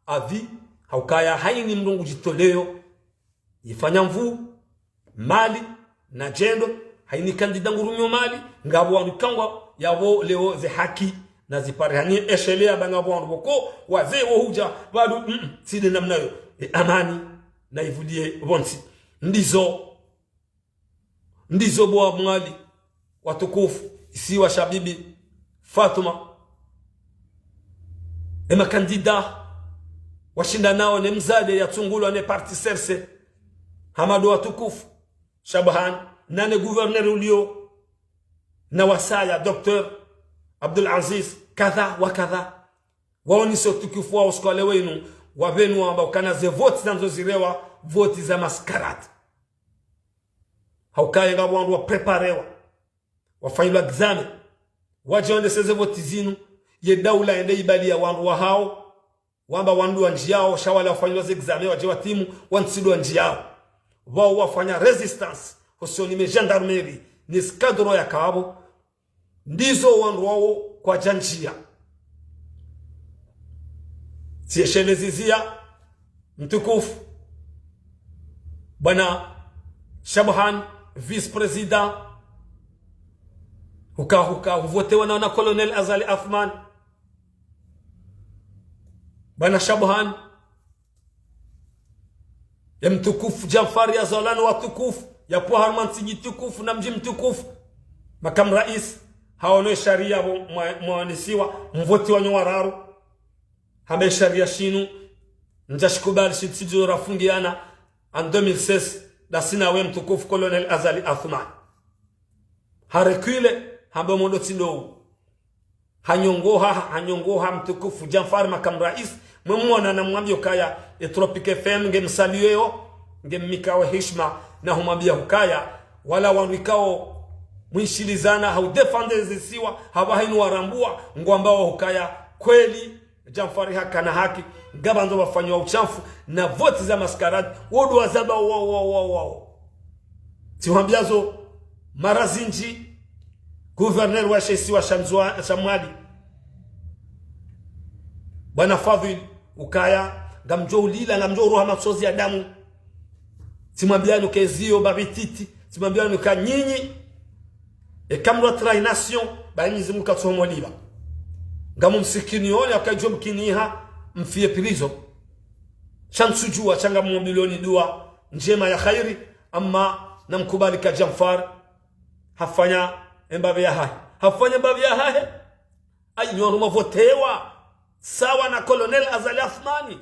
avi, ha ukaya haini mndru ngudjitoleo, yefanya nvu, mali, na djendo, haini kandida ngurumio mali, ngapvo wandru ikao ngwa, yapvo leo ze haki, na zipare hani eshelea ba ngapvo wandru pvoko, wazee wo hudja, pvadu, mm, mm, tsi de namna yo, e amani, na ivulie pvontsi. Ndizo, ndizo bo wa Mwali, watukufu, isiwa sha bibi Fatuma. Emakandida washindanao ne mzade yatsungulwa ne parti C R C. Hama ndo watukufu, Shabuhan, nane gouverneur ulio, na wasaya, docteur Abdul Aziz, kadha wa kadha. Waonise utukufu wao usiku wa leo inu, wapvenu wamba ukana ze voti zandzo zirewa, voti za mascarade. Ha ukaya ngapvo wandru wapreparewa, wafanyilwa examen, wadje wandese ze voti zinu, ye daula yende ibali ya wandru wahao, wamba wandru wandjiao, sha wala wafanyilwa ze examen, wadje watimu, wantsi ndo wandjiao. Wao wafanya résistance, hosoni me gendarmerie, ni escadron ya kapvo, ndizo wandru wao kwadjandjia. Tsieshelezizia, mtukufu, bwana Shabuhan, vice-président, huka, huka, huvotewa na, na Colonel Azali Athman. Bwana Shabuhan, ye mtukufu Djanfar ya zalana watukufu, ya pvwa harumwa ntsi nyi tukufu na mdji mtukufu. Makamu rais, haono esharia pvo mwa, mwaonesiwa, mvoti wanyu wa raru. Hamba esharia shinu, ndja shikubali shitsi ndo rafungiana, en deux mille seize, ndasi nawe mtukufu Colonel Azali Athman. Ha reculer, hamba mondo tsi ndo u. Hanyongoha, hanyongoha mtukufu Djanfar makamu rais, mwe mwona na mwambio ukaya, e Tropic F M nge msaliyo, nge mmikao hishima, na humwambia ukaya, wala wandru ikao mwishilizana, hau défendre zisiwa, hapvo hainu warambua, ngwambao ukaya, kweli, Djanfar hakana haki, ngapvandzo wafanywa uchafu, na voti za mascarade, wodu wazaba wao, wao, wao, wao. Tsimwambiazo, mara zindji, gouverneur wa she isiwa sha Ndzwa-, sha Mwali, bwana Fadhil, ukaya, ngamdjo ulila, ngamdjo uroha matsozi ya damu. Tsimwambiani uka ezio, ba bititi, tsimwambiani uka nyinyi, eka mdru atrahi nation, ba Mwenyezi Mungu katsomo liba. Ngamu msikini yoni, akaidjo mkiniha, mfie prison. Sha ntsudjua, sha ngamumbilioni dua ndjema ya khairi, ama namkubali ka Djanfar, hafanya embapvi yahahe. Hafanya embapvi yahahe. Ayi, nyi wandru mwavotewa sawa na Colonel Azali Athmani.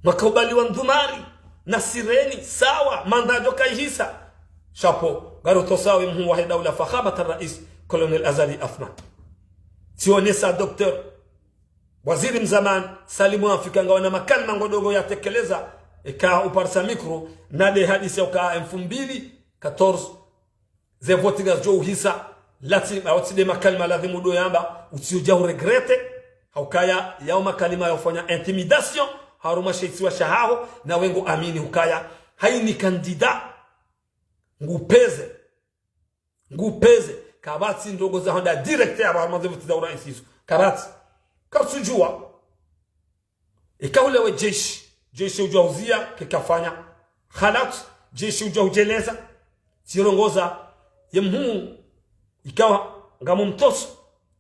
Mwakaubaliwa ndumari, na sireni, sawa, manda djo kaihisa. Chapeau, ngarotosawe mhuu wahe daula fakhamat rais, Colonel Azali Athmani. Tsionesa docteur, waziri mzamani, Salim Afika, ngawana makalima ngodjo yatekeleza, eka uparisa micro, nade hadisi ya uka elfu mbili quatorze, ze voti ngazidjo uhisa, latsi, awo tsi de makalima ladhimu udo yamba, utsiudja uregrete, ha ukaya, yao makalima ya ufanya intimidation, harumwa she isiwa shahaho, na we ngo amini ukaya, haini candidat, ngupeze, ngupeze, Kapvatsi ndrongoo za hwenda direct ya pvanu ze voti za urais izo. Kapvatsi. Katsudjuwa. Eka hule we jeshi, jeshi udjuwa uzia, kekafanya. Khalat, jeshi udjuwa udjeleza. Tsirongoza, ye mhuu, ikawa, ngamumtoso,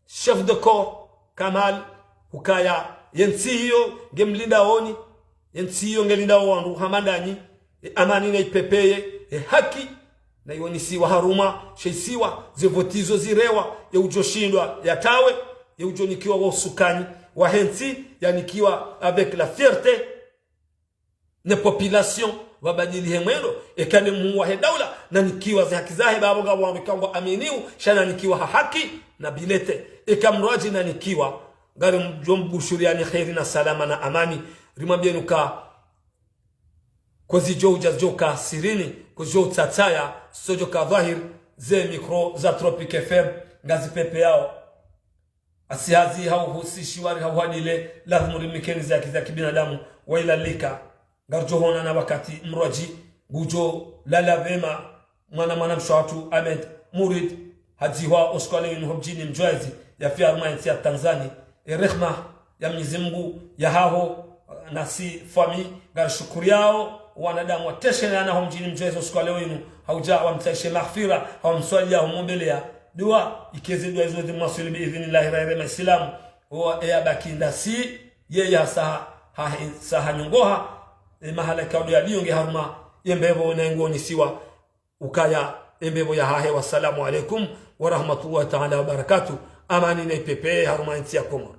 chef de corps, Kamal, hukaya, ye ntsi iyo, ngemlindaoni, ye ntsi iyo ngelindao wandru hama ndanyi, ye amani na ipepeye, ye haki, na iwonisiwa harumwa, she isiwa, ze voti zo zirewa, ye udjoshindwa, yatawe, ye udjonikiwa wo usukani, wahe ntsi, yanikiwa avec la fierté, ne population, pvabadilihe mwendo, eka ne mhuu wahe daula, nanikiwa ze haki zahe, pvapvo ngapvo wandru ikao ngwa aminiu, sha nanikiwa ha haki, na bilete, eka mrwadji nanikiwa, ngaridjo mbushuriyani kheri na salama na amani, rimwambieni uka, kozidjo udja zidjo ka sirini, kozidjo utsatsaya, zitsodjo ka dhwahir, ze micro za Tropic F M, ngazipepeyao. Asi hazi hauhusishiwa ri hauhadile, lazimu rimnikeni ze haki za kibinadamu, wa ila lika. Ngaridjo honana wakati mrwadji, ngudjo lala pvema, mwana mwana mshe watru Ahmed Murid, hadzihwa usiku wa leo inu ho mdjini Mdjwayezi, yafi harumwa ye ntsi ya Tanzania. E rehma ya Mwenyezi Mungu yahaho, nasi fami, ngarishukuriyao, wanadamu wateshelea na ho mdjini Mdjwayezi usiku wa leo inu, haudja wamtsahiye maghfira, hawamswaliya, hawamwombeleya dua, ikeze dua izo zimwaswili bi idhinillahi, raire maislamu, wa eya baki ndasi, yeye hasaha, ha, saha nyongoha, e mahala ikao ndo yaliyo nge harumwa, ye mbepvo na ingonisiwa, ukaya, e mbepvo yahahe. Wassalamu alaikum wa rahmatullahi ta'ala wa barakatuh. Amani na ipepeye harumwa ye ntsi ya Komoro.